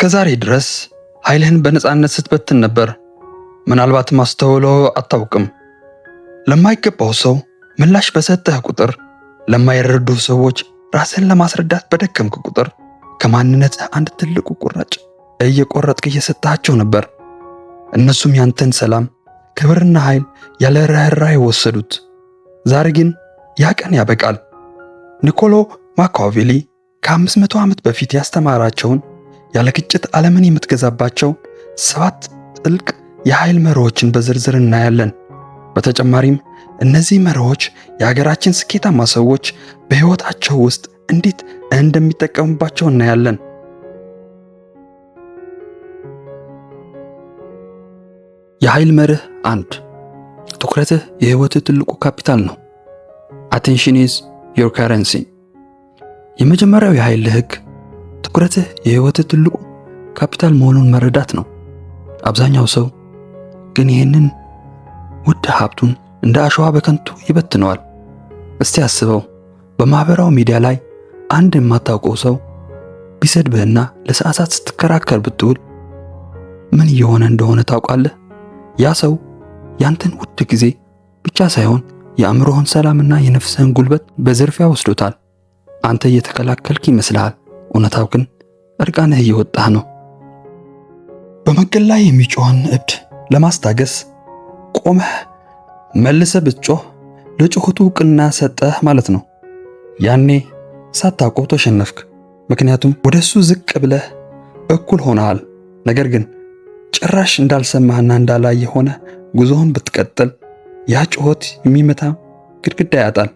እስከ ዛሬ ድረስ ኃይልህን በነፃነት ስትበትን ነበር። ምናልባትም አስተውለው አታውቅም። ለማይገባው ሰው ምላሽ በሰጠህ ቁጥር፣ ለማይረዱ ሰዎች ራስህን ለማስረዳት በደከምክ ቁጥር ከማንነትህ አንድ ትልቁ ቁራጭ እየቆረጥክ እየሰጠሃቸው ነበር። እነሱም ያንተን ሰላም፣ ክብርና ኃይል ያለ ርኅራኄ ወሰዱት። ዛሬ ግን ያ ቀን ያበቃል። ኒኮሎ ማኪያቬሊ ከ500 ዓመት በፊት ያስተማራቸውን ያለ ግጭት ዓለምን የምትገዛባቸው ሰባት ጥልቅ የኃይል መርሆችን በዝርዝር እናያለን። በተጨማሪም እነዚህ መርሆች የሀገራችን ስኬታማ ሰዎች በሕይወታቸው ውስጥ እንዴት እንደሚጠቀሙባቸው እናያለን። የኃይል መርህ 1፦ ትኩረትህ የሕይወትህ ትልቁ ካፒታል ነው። Attention is your currency። የመጀመሪያው የኃይል ሕግ ትኩረትህ የሕይወትህ ትልቁ ካፒታል መሆኑን መረዳት ነው። አብዛኛው ሰው ግን ይህንን ውድ ሀብቱን እንደ አሸዋ በከንቱ ይበትነዋል። እስቲ አስበው፣ በማህበራዊ ሚዲያ ላይ አንድ የማታውቀው ሰው ቢሰድብህና ለሰዓታት ስትከራከር ብትውል ምን እየሆነ እንደሆነ ታውቃለህ? ያ ሰው ያንተን ውድ ጊዜ ብቻ ሳይሆን የአእምሮህን ሰላምና የነፍስህን ጉልበት በዝርፊያ ወስዶታል። አንተ እየተከላከልክ ይመስልሃል፣ እውነታው ግን እርቃንህ እየወጣህ ነው። በመንገድ ላይ የሚጮህን እብድ ለማስታገስ ቆመህ መልሰህ ብትጮህ ለጩኸቱ እውቅና ሰጠህ ማለት ነው። ያኔ ሳታውቀው ተሸነፍክ። ምክንያቱም ወደ እሱ ዝቅ ብለህ እኩል ሆነሃል። ነገር ግን ጭራሽ እንዳልሰማህና እንዳላየ ሆነህ ጉዞህን ብትቀጥል ያ ጩኸት የሚመታ ግድግዳ ያጣል።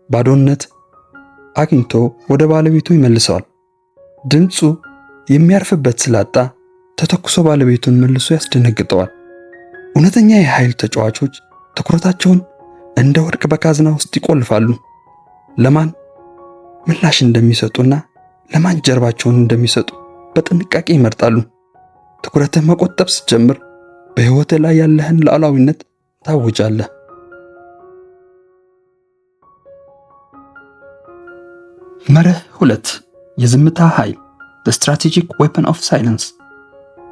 ባዶነት አግኝቶ ወደ ባለቤቱ ይመልሰዋል። ድምፁ የሚያርፍበት ስላጣ ተተኩሶ ባለቤቱን መልሶ ያስደነግጠዋል። እውነተኛ የኃይል ተጫዋቾች ትኩረታቸውን እንደ ወርቅ በካዝና ውስጥ ይቆልፋሉ። ለማን ምላሽ እንደሚሰጡና ለማን ጀርባቸውን እንደሚሰጡ በጥንቃቄ ይመርጣሉ። ትኩረትህ መቆጠብ ስትጀምር በሕይወትህ ላይ ያለህን ሉዓላዊነት ታውጃለህ። መርህ 2፦ የዝምታ ኃይል፣ the strategic weapon of silence።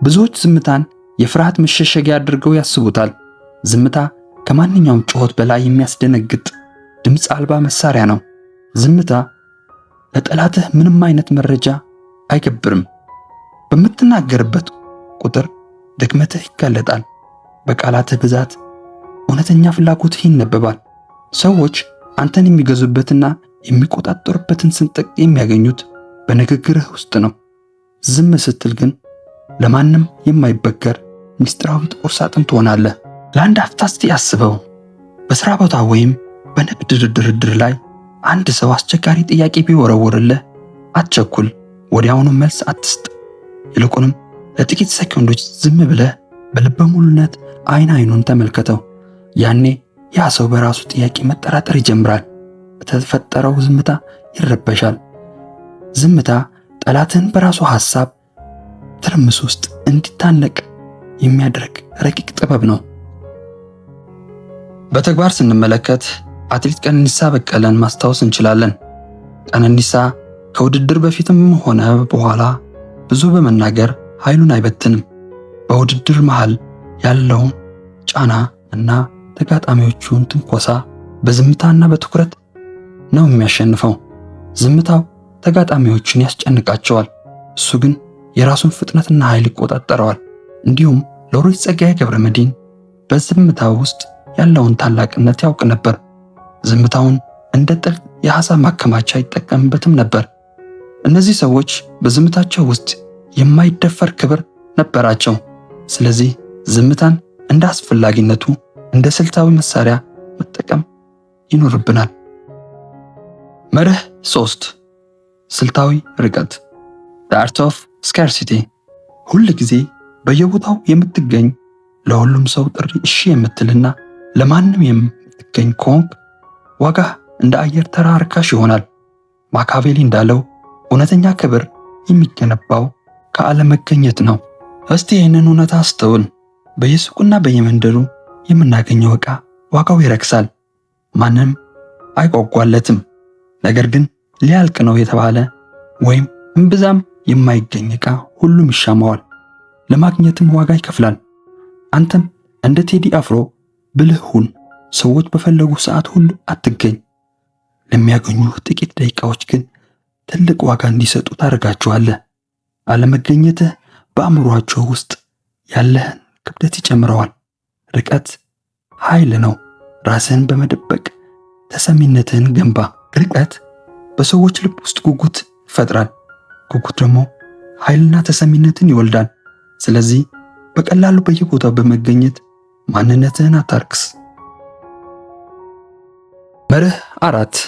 ብዙዎች ዝምታን የፍርሃት መሸሸጊያ አድርገው ያስቡታል። ዝምታ ከማንኛውም ጩኸት በላይ የሚያስደነግጥ ድምፅ አልባ መሳሪያ ነው። ዝምታ ለጠላትህ ምንም አይነት መረጃ አይገብርም። በምትናገርበት ቁጥር ድክመትህ ይጋለጣል። በቃላትህ ብዛት እውነተኛ ፍላጎትህ ይነበባል። ሰዎች አንተን የሚገዙበትና የሚቆጣጠሩበትን ስንጥቅ የሚያገኙት በንግግርህ ውስጥ ነው። ዝም ስትል ግን ለማንም የማይበገር ምስጢራዊ ጥቁር ሳጥን ትሆናለህ። ለአንድ አፍታ እስቲ አስበው። በስራ ቦታ ወይም በንግድ ድርድር ላይ አንድ ሰው አስቸጋሪ ጥያቄ ቢወረውርልህ አትቸኩል፣ ወዲያውኑ መልስ አትስጥ። ይልቁንም ለጥቂት ሰኮንዶች ዝም ብለህ በልበ ሙሉነት አይን አይኑን ተመልከተው። ያኔ ያ ሰው በራሱ ጥያቄ መጠራጠር ይጀምራል። በተፈጠረው ዝምታ ይረበሻል። ዝምታ ጠላትን በራሱ ሐሳብ ትርምስ ውስጥ እንዲታነቅ የሚያደርግ ረቂቅ ጥበብ ነው። በተግባር ስንመለከት አትሌት ቀነኒሳ በቀለን ማስታወስ እንችላለን። ቀነኒሳ ከውድድር በፊትም ሆነ በኋላ ብዙ በመናገር ኃይሉን አይበትንም። በውድድር መሃል ያለውን ጫና እና ተጋጣሚዎቹን ትንኮሳ በዝምታና በትኩረት ነው የሚያሸንፈው። ዝምታው ተጋጣሚዎቹን ያስጨንቃቸዋል፣ እሱ ግን የራሱን ፍጥነትና ኃይል ይቆጣጠረዋል። እንዲሁም ሎሬት ጸጋዬ ገብረመድኅን በዝምታው ውስጥ ያለውን ታላቅነት ያውቅ ነበር። ዝምታውን እንደ ጥልቅ የሐሳብ ማከማቻ ይጠቀምበትም ነበር። እነዚህ ሰዎች በዝምታቸው ውስጥ የማይደፈር ክብር ነበራቸው። ስለዚህ ዝምታን እንደ አስፈላጊነቱ እንደ ስልታዊ መሳሪያ መጠቀም ይኖርብናል። መርህ 3፦ ስልታዊ ርቀት፣ the art of scarcity። ሁል ጊዜ በየቦታው የምትገኝ፣ ለሁሉም ሰው ጥሪ እሺ የምትልና ለማንም የምትገኝ ከሆንክ ዋጋህ እንደ አየር ተራ ርካሽ ይሆናል። ማካቬሊ እንዳለው እውነተኛ ክብር የሚገነባው ከአለመገኘት ነው። እስቲ ይህንን እውነት አስተውል። በየሱቁና በየመንደሩ የምናገኘው ዕቃ ዋጋው ይረክሳል፣ ማንም አይጓጓለትም። ነገር ግን ሊያልቅ ነው የተባለ ወይም እምብዛም የማይገኝ ዕቃ ሁሉም ይሻማዋል፣ ለማግኘትም ዋጋ ይከፍላል። አንተም እንደ ቴዲ አፍሮ ብልህ ሁን። ሰዎች በፈለጉህ ሰዓት ሁሉ አትገኝ። ለሚያገኙህ ጥቂት ደቂቃዎች ግን ትልቅ ዋጋ እንዲሰጡ ታደርጋቸዋለህ። አለመገኘትህ በአእምሯቸው ውስጥ ያለህን ክብደት ይጨምረዋል። ርቀት ኃይል ነው። ራስህን በመደበቅ ተሰሚነትህን ገንባ። ርቀት በሰዎች ልብ ውስጥ ጉጉት ይፈጥራል። ጉጉት ደግሞ ኃይልና ተሰሚነትን ይወልዳል። ስለዚህ በቀላሉ በየቦታው በመገኘት ማንነትህን አታርክስ። መርህ 4፣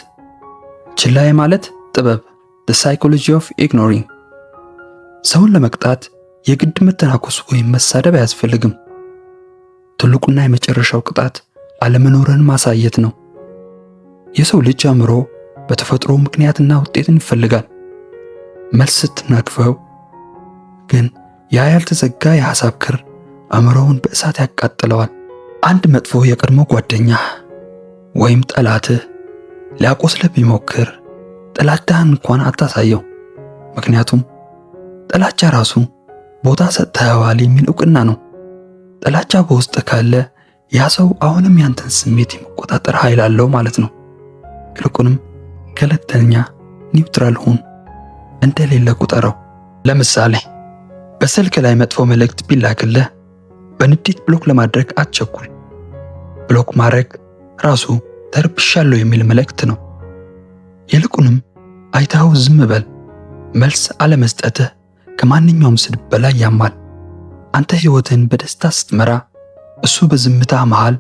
ችላ የማለት ጥበብ፣ the psychology of ignoring። ሰውን ለመቅጣት የግድ መተናኮስ ወይም መሳደብ አያስፈልግም። ትልቁና የመጨረሻው ቅጣት አለመኖርህን ማሳየት ነው። የሰው ልጅ አእምሮ በተፈጥሮ ምክንያትና ውጤትን ይፈልጋል። መልስ ስትነፍገው ግን ያ ያልተዘጋ የሐሳብ ክር አእምሮውን በእሳት ያቃጥለዋል። አንድ መጥፎ የቀድሞ ጓደኛህ ወይም ጠላትህ ሊያቆስልህ ቢሞክር ጥላቻህን እንኳን አታሳየው። ምክንያቱም ጥላቻ ራሱ ቦታ ሰጥተኸዋል የሚል እውቅና ነው። ጥላቻ በውስጥህ ካለ ያ ሰው አሁንም ያንተን ስሜት የመቆጣጠር ኃይል አለው ማለት ነው። ይልቁንም ገለልተኛ፣ neutral ሁን፣ እንደሌለ ቁጠረው። ለምሳሌ በስልክ ላይ መጥፎ መልእክት ቢላክልህ በንዴት block ለማድረግ አትቸኩል። Block ማድረግ ራሱ ተረብሻለሁ የሚል መልእክት ነው። ይልቁንም አይተኸው ዝም በል። መልስ አለመስጠትህ ከማንኛውም ስድብ በላይ ያማል። አንተ ሕይወትህን በደስታ ስትመራ እሱ በዝምታ መሃል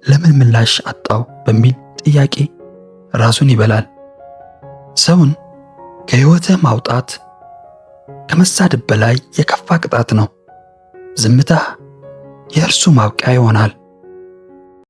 ለምን ምላሽ አጣው በሚል ጥያቄ ራሱን ይበላል። ሰውን ከሕይወትህ ማውጣት ከመሳደብ በላይ የከፋ ቅጣት ነው። ዝምታህ የእርሱ ማብቂያ ይሆናል።